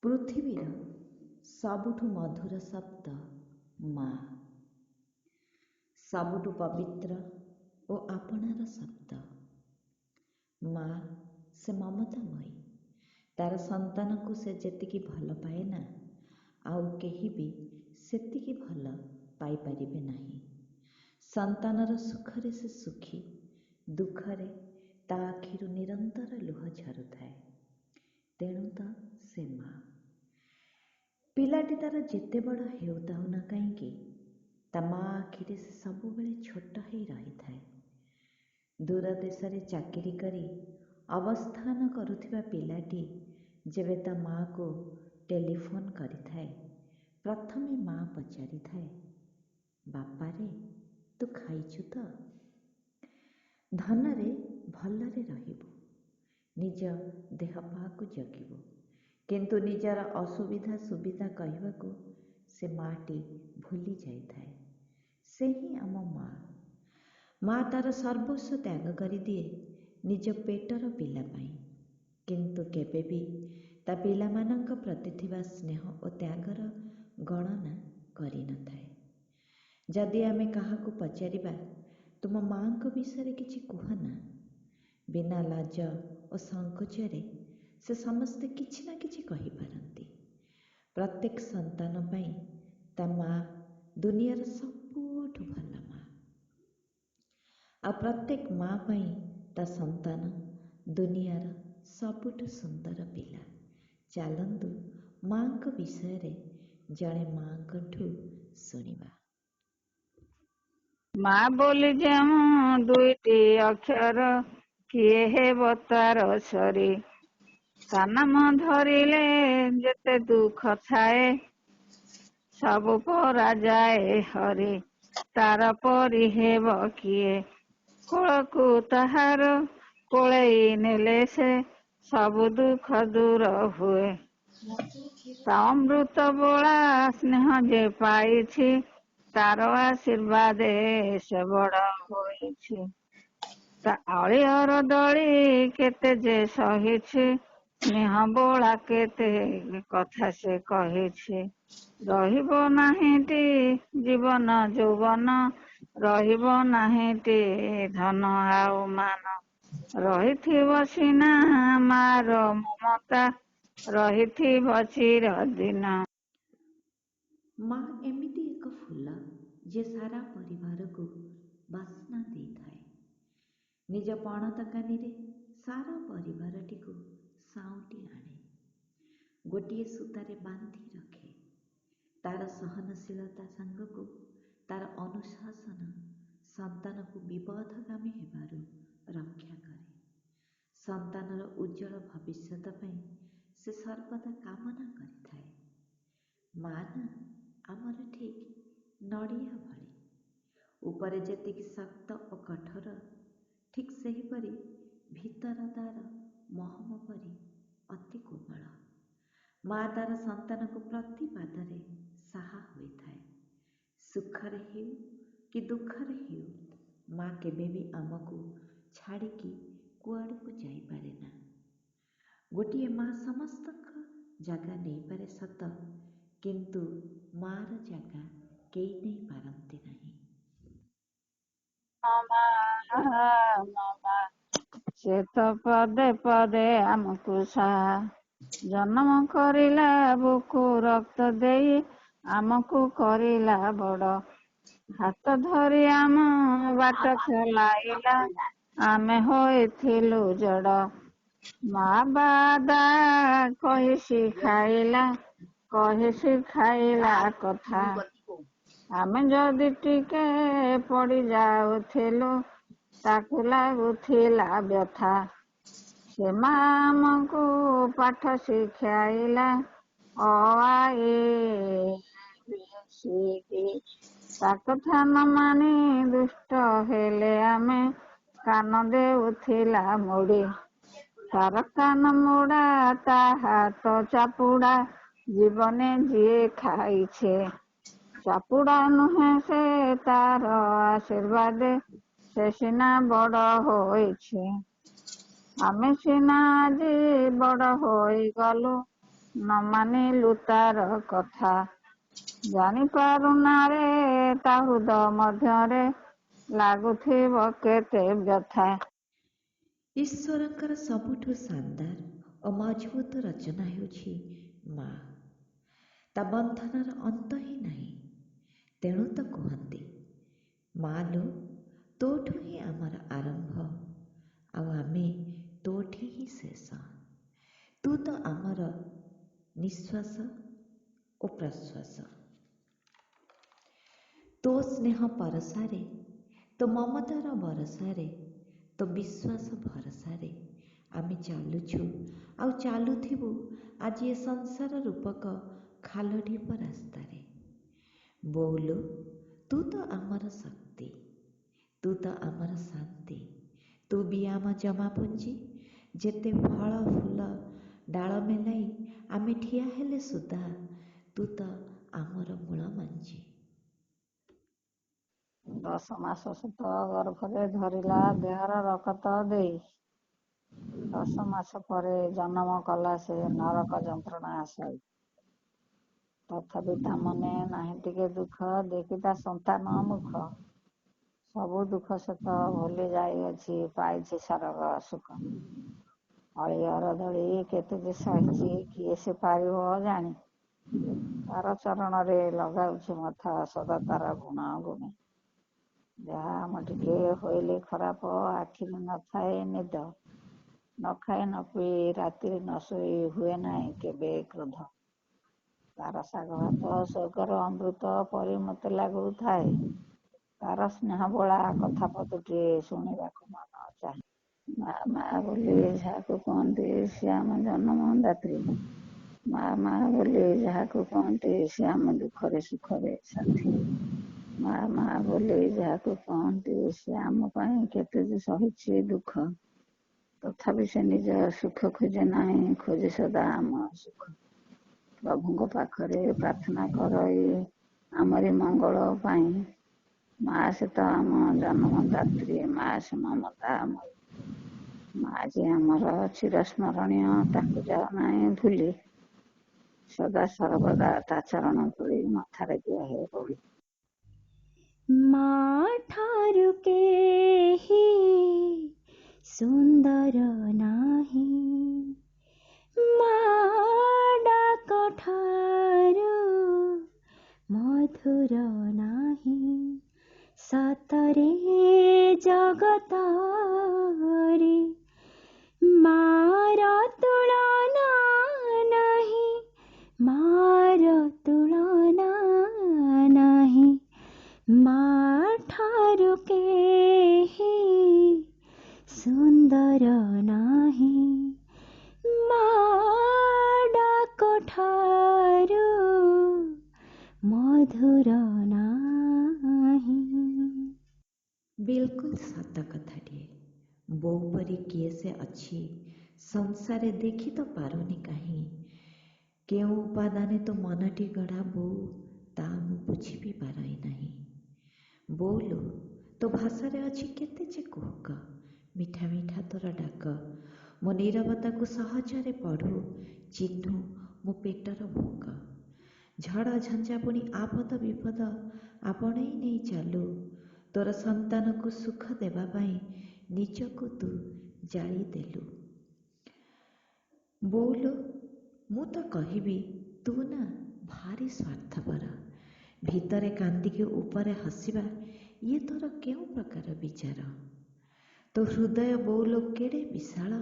ପୃଥିବୀର ସବୁଠୁ ମଧୁର ଶବ୍ଦ ମା, ସବୁଠୁ ପବିତ୍ର ଓ ଆପଣାର ଶବ୍ଦ ମା। ସେ ମମତାମୟୀ। ତାର ସନ୍ତାନକୁ ସେ ଯେତିକି ଭଲ ପାଏ ନା, ଆଉ କେହି ବି ସେତିକି ଭଲ ପାଇପାରିବେ ନାହିଁ। ସନ୍ତାନର ସୁଖରେ ସେ ସୁଖୀ, ଦୁଃଖରେ ତା ଆଖିରୁ ନିରନ୍ତର ଲୁହ ଝରୁଥାଏ। ତେଣୁ ତ ସେ ମା। ପିଲାଟି ତାର ଯେତେ ବଡ଼ ହେଉଥାଉ ନା କାହିଁକି, ତା ମା ଆଖିରେ ସେ ସବୁବେଳେ ଛୋଟ ହେଇ ରହିଥାଏ। ଦୂର ଦେଶରେ ଚାକିରି କରି ଅବସ୍ଥାନ କରୁଥିବା ପିଲାଟି ଯେବେ ତା ମାଆକୁ ଟେଲିଫୋନ୍ କରିଥାଏ, ପ୍ରଥମେ ମା ପଚାରିଥାଏ, ବାପାରେ, ତୁ ଖାଇଛୁ ତ? ଧନରେ ଭଲରେ ରହିବୁ, ନିଜ ଦେହପାକୁ ଜଗିବୁ। କିନ୍ତୁ ନିଜର ଅସୁବିଧା ସୁବିଧା କହିବାକୁ ସେ ମାଟି ଭୁଲି ଯାଇଥାଏ। ସେ ହିଁ ଆମ ମା। ମା ତାର ସର୍ବସ୍ୱ ତ୍ୟାଗ କରିଦିଏ ନିଜ ପେଟର ପିଲା ପାଇଁ, କିନ୍ତୁ କେବେ ବି ତା ପିଲାମାନଙ୍କ ପ୍ରତି ଥିବା ସ୍ନେହ ଓ ତ୍ୟାଗର ଗଣନା କରିନଥାଏ। ଯଦି ଆମେ କାହାକୁ ପଚାରିବା, ତୁମ ମାଆଙ୍କ ବିଷୟରେ କିଛି କୁହ ନା, ବିନା ଲାଜ ଓ ସଂକୋଚରେ ସେ ସମସ୍ତେ କିଛି ନା କିଛି କହିପାରନ୍ତି। ପ୍ରତ୍ୟେକ ସନ୍ତାନ ପାଇଁ ତା ମା ଦୁନିଆର ସବୁଠୁ ଭଲ ମା, ଆଉ ପ୍ରତ୍ୟେକ ମା ପାଇଁ ତା ସନ୍ତାନ ଦୁନିଆର ସବୁଠୁ ସୁନ୍ଦର ପିଲା। ଚାଲନ୍ତୁ ମାଙ୍କ ବିଷୟରେ ଜଣେ ମାଙ୍କଠୁ ଶୁଣିବା। ମା ବୋଲି ଯେଉଁ ଦୁଇଟି ଅକ୍ଷର, କିଏ ହେବ ତାର ସରି? ତା ନାମ ଧରିଲେ ଯେତେ ଦୁଃଖ ଥାଏ, ସବୁ ପରା ଯାଏ ହରି। ତାର ପରି ହେବ କିଏ? କୋଳକୁ ତାହାର କୋଳେଇ ନେଲେ ସେ, ସବୁ ଦୁଃଖ ଦୂର ହୁଏ। ତା ଅମୃତ ବୋଳା ସ୍ନେହ ଯେ ପାଇଛି, ତାର ଆଶୀର୍ବାଦେ ସେ ବଡ ହୋଇଛି। ତା ଅଳିଅର ଦଳି କେତେ ଯେ ସହିଛି, ସ୍ନେହ ବୋଳା କେତେ କଥା ସେ କହିଛି। ରହିବ ନାହିଁଟି ଜୀବନ ଯୌବନ, ରହିବ ନାହିଁଟି ଧନ ଆଉ ମାନ, ରହିଥିବ ସିନା ମାର ମମତା, ରହିଥିବ ଚିରଦିନ। ମା ଏମିତି ଏକ ଫୁଲ ଯେ ସାରା ପରିବାରକୁ ବାସ୍ନା ଦେଇଥାଏ। ନିଜ ପଣତ କାନିରେ ସାରା ପରିବାରଟିକୁ ସାଉଁଟି ଆଣେ, ଗୋଟିଏ ସୂତାରେ ବାନ୍ଧି ରଖେ। ତାର ସହନଶୀଳତା ସାଙ୍ଗକୁ ତାର ଅନୁଶାସନ ସନ୍ତାନକୁ ବିପଥଗାମୀ ହେବାରୁ ରକ୍ଷା କରେ। ସନ୍ତାନର ଉଜ୍ଜଳ ଭବିଷ୍ୟତ ପାଇଁ ସେ ସର୍ବଦା କାମନା କରିଥାଏ। ମା ନା ଆମର ଠିକ୍ ନଡ଼ିଆ ଭଳି, ଉପରେ ଯେତିକି ଶକ୍ତ ଓ କଠୋର, ଠିକ୍ ସେହିପରି ଭିତର ତାର ମହମ ପରି ଅତି କୋମଳ। ମା ତାର ସନ୍ତାନକୁ ପ୍ରତି ପାଦରେ ସାହା ହୋଇଥାଏ। ସୁଖରେ ହେଉ କି ଦୁଃଖରେ ହେଉ, ମା କେବେ ବି ଆମକୁ ଛାଡ଼ିକି କୁଆଡ଼କୁ ଯାଇପାରେ ନା। ଗୋଟିଏ ମା ସମସ୍ତଙ୍କ ଜାଗା ନେଇପାରେ ସତ, କିନ୍ତୁ ମାର ଜାଗା କେହି ନେଇପାରନ୍ତି ନାହିଁ। ମା ମା, ସେ ତ ପଦେ ପଦେ ଆମକୁ ସାହା। ଜନ୍ମ କରିଲା ବୁକୁ ରକ୍ତ ଦେଇ, ଆମକୁ କରିଲା ବଡ। ହାତ ଧରି ଆମ ବାଟ ଚଲାଇଲା, ଆମେ ହୋଇଥିଲୁ ଜଡ। ମା ବାଦା କହି ଶିଖାଇଲା, କହି ଶିଖାଇଲା କଥା। ଆମେ ଯଦି ଟିକେ ପଡି ଯାଉଥିଲୁ, ତାକୁ ଲାଗୁଥିଲା ବ୍ୟଥା। ସେ ମା ଆମକୁ ପାଠ ଶିଖାଇଲା, ଅ ଆ ଇ ବି ସି ଡି। ତା କଥା ନ ମାନି ଦୁଷ୍ଟ ହେଲେ ଆମେ, କାନ ଦେଉଥିଲା ମୋଡି। ତାର କାନ ମୋଡା, ତା ହାତ ଚାପୁଡା, ଜୀବନେ ଯିଏ ଖାଇছে। ଚାପୁଡା ନୁହେଁ ସେ ତାର ଆଶୀର୍ବାଦେ, ସେ ସିନା ବଡ ହୋଇଛି। ଆମେ ସିନା ଆଜି ବଡ ହୋଇଗଲୁ, ନ ମାନିଲୁ ତାର କଥା। ଜାଣିପାରୁନା ରେ ତା ହୃଦ ମଧ୍ୟରେ ଲାଗୁଥିବ କେତେ ବ୍ୟଥା। ଈଶ୍ୱରଙ୍କର ସବୁଠୁ ଶାନଦାର ଓ ମଜବୁତ ରଚନା ହେଉଛି ମା। ତା ବନ୍ଧନର ଅନ୍ତ ହିଁ ନାହିଁ। ତେଣୁ ତ କୁହନ୍ତି, ମା ଲୋ, ତୋଠୁ ହିଁ ଆମର ଆରମ୍ଭ ଆଉ ଆମେ ତୋଠି ହିଁ ଶେଷ। ତୁ ତ ଆମର ନିଶ୍ୱାସ ଓ ପ୍ରଶ୍ୱାସ। ତୋ ସ୍ନେହ ପରସାରେ, ତୋ ମମତାର ବରସାରେ, ତୋ ବିଶ୍ୱାସ ଭରସାରେ ଆମେ ଚାଲୁଛୁ ଆଉ ଚାଲୁଥିବୁ ଆଜି ଏ ସଂସାର ରୂପକ ଖାଲ ଢିପ ରାସ୍ତାରେ। ବୋଉଲୋ, ତୁ ତ ଆମର ଶକ୍ତି, ତୁ ତ ଆମର ଶାନ୍ତି, ତୁ ବି ଆମ ଜମାପୁଞ୍ଜି। ଯେତେ ଫଳ ଫୁଲ ଡାଳ ମେଲାଇ ଆମେ ଠିଆ ହେଲେ ସୁଦ୍ଧା ତୁ ତ ଆମର ମୂଳ ମଞ୍ଜି। 10 ମାସ ସୁତ ଗର୍ଭରେ ଧରିଲା ଦେହର ରକତ ଦେଇ। 10 ମାସ ପରେ ଜନମ କଲା ସେ ନରକ ଯନ୍ତ୍ରଣା ସହି। ତଥାପି ତା ମନେ ନାହିଁ ଟିକେ ଦୁଃଖ, ଦେଖି ତା ସନ୍ତାନ ମୁଖ। ସବୁ ଦୁଃଖ ସେ ତ ଭୁଲି ଯାଇଅଛି, ପାଇଛି ସରଗ ସୁଖ। ଅଳି ଅରଦଳି କେତେ ଯେ ସହିଛି କିଏ ସେ ପାରିବ ଜାଣି। ତାର ଚରଣରେ ଲଗାଉଛି ମଥା ସଦା ତାର ଗୁଣ ଗୁଣି। ଯାହା ଆମ ଟିକେ ହୋଇଲେ ଖରାପ, ଆଖିରେ ନଥାଏ ନିଦ। ନ ଖାଇ ନ ପିଇ ରାତିରେ ନ ଶୋଇ ହୁଏ ନାହିଁ କେବେ କ୍ରୋଧ। ତାର ଶାଗ ଭାତ ସ୍ୱର୍ଗର ଅମୃତ ପରି ମତେ ଲାଗୁଥାଏ। ତାର ସ୍ନେହ ବୋଳା କଥା ପଦଟିଏ ଶୁଣିବାକୁ ମନ ଚାହେଁ। ମା ମା ବୋଲି ଯାହାକୁ କହନ୍ତି ସେ ଆମ ଜନ୍ମଦାତ୍ରୀ। ମା ମା ବୋଲି ଯାହାକୁ କହନ୍ତି ସେ ଆମ ଦୁଃଖରେ ସୁଖରେ ସାଥୀ। ମା ମା ବୋଲି ଯାହାକୁ କହନ୍ତି ସେ ଆମ ପାଇଁ କେତେ ଯେ ସହିଛି ଦୁଃଖ। ତଥାପି ସେ ନିଜ ସୁଖ ଖୋଜେ ନାହିଁ, ଖୋଜେ ସଦା ଆମ ସୁଖ। ପ୍ରଭୁଙ୍କ ପାଖରେ ପ୍ରାର୍ଥନା କରଇ ଆମରି ମଙ୍ଗଳ ପାଇଁ। ମା ସେ ତ ଆମ ଜନ୍ମଦାତ୍ରୀ, ମା ସେ ମମତା ମୟୀ। ମା ଯେ ଆମର ଚିରସ୍ମରଣୀୟ, ତାକୁ ଯାଅ ନାହିଁ ଭୁଲି। ସଦା ସର୍ବଦା ତା ଚରଣ ଧୂଳି ମଥାରେ ଦିଅ ହେ ବୋଳି। ମା ଠାରୁ କେହି ସୁନ୍ଦର ନାହିଁ, ମା ଡାକ ଠାରୁ ମଧୁର ନାହିଁ। ସତରେ ଜଗତରେ ମାର ତୁଳନା ନାହିଁ, ମାର ତୁଳନା ନାହିଁ। ମା ଠାରୁ କେହି ସୁନ୍ଦର ନାହିଁ, ମା ଡାକ ଠାରୁ ମଧୁର ନାହିଁ। ବିଲକୁଲ ସତ କଥାଟିଏ। ବୋଉ ପରି କିଏ ସେ ଅଛି ସଂସାରେ ଦେଖି ତ ପାରୁନି କାହିଁ। କେଉଁ ଉପାଦାନେ ତୋ ମନଟି ଗଢ଼ା ବୋଉ, ତା ମୁଁ ବୁଝି ବି ପାରଇ ନାହିଁ। ବୋଉଲୋ, ତୋ ଭାଷାରେ ଅଛି କେତେ ଯେ କୁହୁକ, ମିଠା ମିଠା ତୋର ଡାକ। ମୋ ନୀରବତାକୁ ସହଜରେ ପଢ଼ୁ, ଚିହ୍ନୁ ମୋ ପେଟର ଭୋକ। ଝଡ଼ ଝଞ୍ଜା ପୁଣି ଆପଦ ବିପଦ ଆପଣେଇ ନେଇ ଚାଲୁ। ତୋର ସନ୍ତାନକୁ ସୁଖ ଦେବା ପାଇଁ ନିଜକୁ ତୁ ଜାଳି ଦେଲୁ। ବୋଉଲୋ, ମୁଁ ତ କହିବି ତୁ ନା ଭାରି ସ୍ୱାର୍ଥପର। ଭିତରେ କାନ୍ଦିକି ଉପରେ ହସିବା ଇଏ ତୋର କେଉଁ ପ୍ରକାର ବିଚାର? ତୋ ହୃଦୟ ବୋଉଲୋ କେଡ଼େ ବିଶାଳ,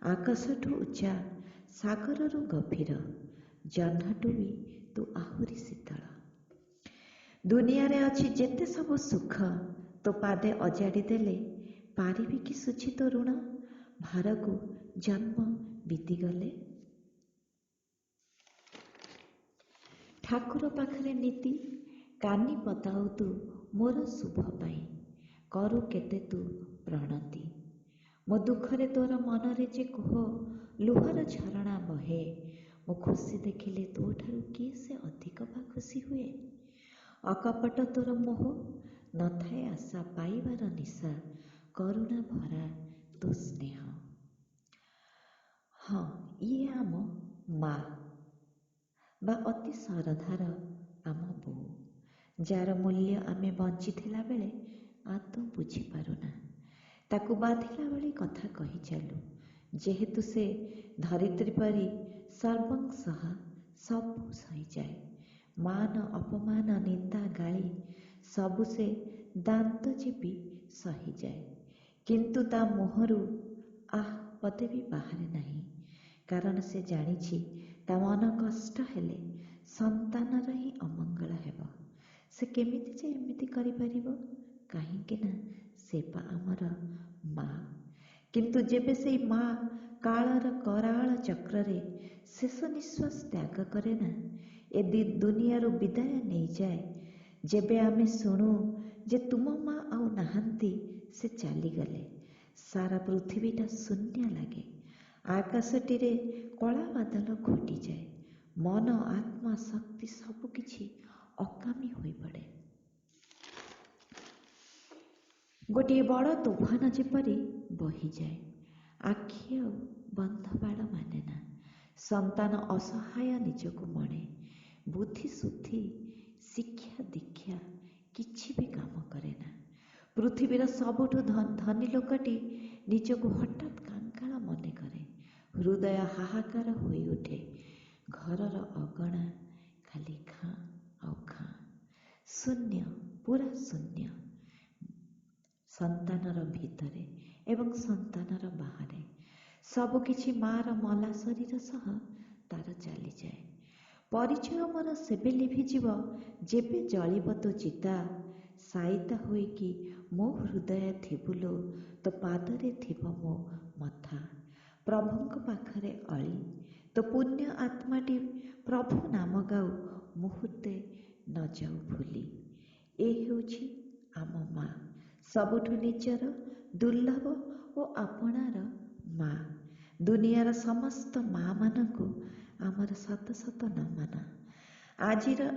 ଆକାଶଠୁ ଉଚ୍ଚା, ସାଗରରୁ ଗଭୀର, ଜହ୍ନଠୁ ବି ତୁ ଆହୁରି ଶୀତଳ। ଦୁନିଆରେ ଅଛି ଯେତେ ସବୁ ସୁଖ, ତୋ ପାଦେ ଅଜାଡ଼ି ଦେଲେ ପାରିବି କି ଶୁଝି ତୋ ଋଣ ଭାରକୁ ଜନ୍ମ ବିତିଗଲେ? ଠାକୁର ପାଖରେ ନୀତି କାନି ପତାଉ ତୁ ମୋର ଶୁଭ ପାଇଁ, କରୁ କେତେ ତୁ ପ୍ରଣତି। ମୋ ଦୁଃଖରେ ତୋର ମନରେ ଯେ କୋହ ଲୁହର ଝରଣା ବହେ, ମୋ ଖୁସି ଦେଖିଲେ ତୋଠାରୁ କିଏ ସେ ଅଧିକ ବା ଖୁସି ହୁଏ? ଅକପଟ ତୋର ମୋହ, ନଥାଏ ଆଶା ପାଇବାର ନିଶା, କରୁଣା ଭରା ତୋ ସ୍ନେହ। ହଁ, ଇଏ ଆମ ମା। ବା ଅତି ସରଧାର ଆମ ବୋଉ, ଯାହାର ମୂଲ୍ୟ ଆମେ ବଞ୍ଚିଥିଲା ବେଳେ ଆଦୌ ବୁଝିପାରୁନା। ତାକୁ ବାଧିଲା ଭଳି କଥା କହି ଚାଲୁ, ଯେହେତୁ ସେ ଧରିତ୍ରୀ ପରି ସର୍ବଂସହା, ସବୁ ସହିଯାଏ। ମାନ ଅପମାନ, ନିନ୍ଦା ଗାଳି ସବୁ ସେ ଦାନ୍ତ ଚିପି ସହିଯାଏ, କିନ୍ତୁ ତା ମୁହଁରୁ ଆହ ପଦେ ବି ବାହାରେ ନାହିଁ। କାରଣ ସେ ଜାଣିଛି ତା ମନ କଷ୍ଟ ହେଲେ ସନ୍ତାନର ହିଁ ଅମଙ୍ଗଳ ହେବ। ସେ କେମିତି ଯେ ଏମିତି କରିପାରିବ? କାହିଁକି ନା ସେ ପା ଆମର ମା। କିନ୍ତୁ ଯେବେ ସେଇ ମା କାଳର କରାଳ ଚକ୍ରରେ ଶେଷ ନିଶ୍ୱାସ ତ୍ୟାଗ କରେ ନା, ଏ ଦୁନିଆରୁ ବିଦାୟ ନେଇଯାଏ, ଯେବେ ଆମେ ଶୁଣୁ ଯେ ତୁମ ମା ଆଉ ନାହାନ୍ତି, ସେ ଚାଲିଗଲେ, ସାରା ପୃଥିବୀଟା ଶୂନ୍ୟ ଲାଗେ। ଆକାଶଟିରେ କଳା ବାଦଲ ଘୋଟିଯାଏ। ମନ, ଆତ୍ମା, ଶକ୍ତି ସବୁକିଛି ଅକାମୀ ହୋଇପଡ଼େ। ଗୋଟିଏ ବଡ଼ ତୁଫାନ ଯେପରି ବହିଯାଏ। ଆଖି ଆଉ ବନ୍ଧ ବାଡ଼ ମାନେ ନା। ସନ୍ତାନ ଅସହାୟ ନିଜକୁ ମଣେ। ବୁଦ୍ଧି ଶୁଦ୍ଧି, ଶିକ୍ଷା ଦୀକ୍ଷା କିଛି ବି କାମ କରେ ନା। ପୃଥିବୀର ସବୁଠୁ ଧନୀ ଲୋକଟି ନିଜକୁ ହଠାତ୍ କାଙ୍ଗାଳ ମନେ କରେ। ହୃଦୟ ହାହାକାର ହୋଇଉଠେ। ଘରର ଅଗଣା ଖାଲି ଖାଁ ଆଉ ଖାଁ, ଶୂନ୍ୟ, ପୁରା ଶୂନ୍ୟ। ସନ୍ତାନର ଭିତରେ ଏବଂ ସନ୍ତାନର ବାହାରେ ସବୁକିଛି ମାଆର ମଲା ଶରୀର ସହ ତାର ଚାଲିଯାଏ। ପରିଚୟ ମୋର ସେବେ ଲିଭିଯିବ ଯେବେ ଜଳିବ ତୋ ଚିତା। ସାଇତା ହୋଇକି ମୋ ହୃଦୟ ଥିବୁଲୋ, ତୋ ପାଦରେ ଥିବ ମୋ ମଥା। ପ୍ରଭୁଙ୍କ ପାଖରେ ଅଳି ତୋ ପୁଣ୍ୟ ଆତ୍ମାଟି ପ୍ରଭୁ ନାମ ଗାଉ, ମୁହୂର୍ତ୍ତେ ନ ଯାଉ ଭୁଲି। ଏ ହେଉଛି ଆମ ମା, ସବୁଠୁ ନିଜର, ଦୁର୍ଲଭ ଓ ଆପଣାର ମା। ଦୁନିଆର ସମସ୍ତ ମାମାନଙ୍କୁ ଆମର ଶତ ଶତ ନମନ। ଆଜିର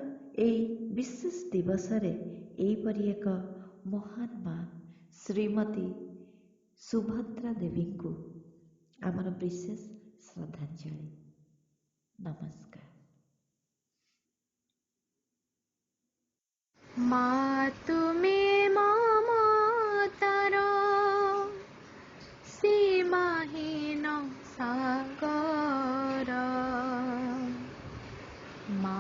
ଏଇ ବିଶେଷ ଦିବସରେ ଏହିପରି ଏକ ମହାନ ମା ଶ୍ରୀମତୀ ସୁଭଦ୍ରା ଦେବୀଙ୍କୁ ଆମର ବିଶେଷ ଶ୍ରଦ୍ଧାଞ୍ଜଳି। ନମସ୍କାର। ମା ତୁମେ ମମତାର ସୀମାହୀନ ସାଗର, ମା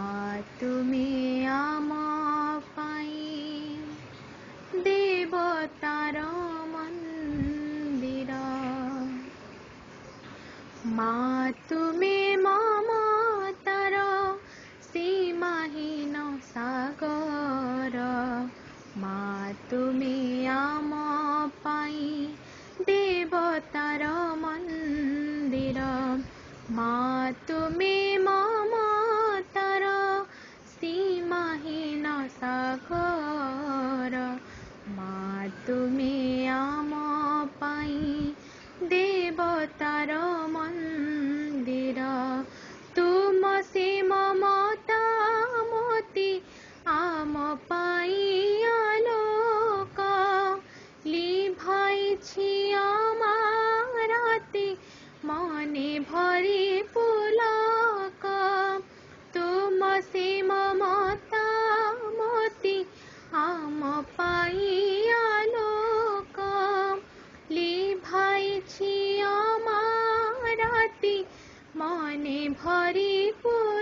ତୁମେ ଆମ ପାଇଁ ଦେବତାର ମନ୍ଦିର। ମା ତୁମେ ମମତାର ସୀମାହୀନ ସାଗର, ମା ତୁମେ ଆମ ପାଇଁ ଦେବତାର ମନ୍ଦିର। ମା ତୁମେ ମମତାର ସୀମାହୀନ ସାଗର, ମା ତୁମେ ଆମ ପାଇଁ ଦେବତାର ମନ୍ଦିର। ତୁମ ସେ ମମତା ମୋତି ଆମ ପାଇଁ ଆଲୋକ, ଲିଭାଇଛି ଅମାରାତି ମନେ ଭରି ପୁଲକ। ତୁମ ସେ ମମତା ମୋତି ଆମ ପାଇଁ ଆଲୋକ, ଲିଭାଇଛି ଅମାରାତି ମନେ ଭରି ପୁଲକ।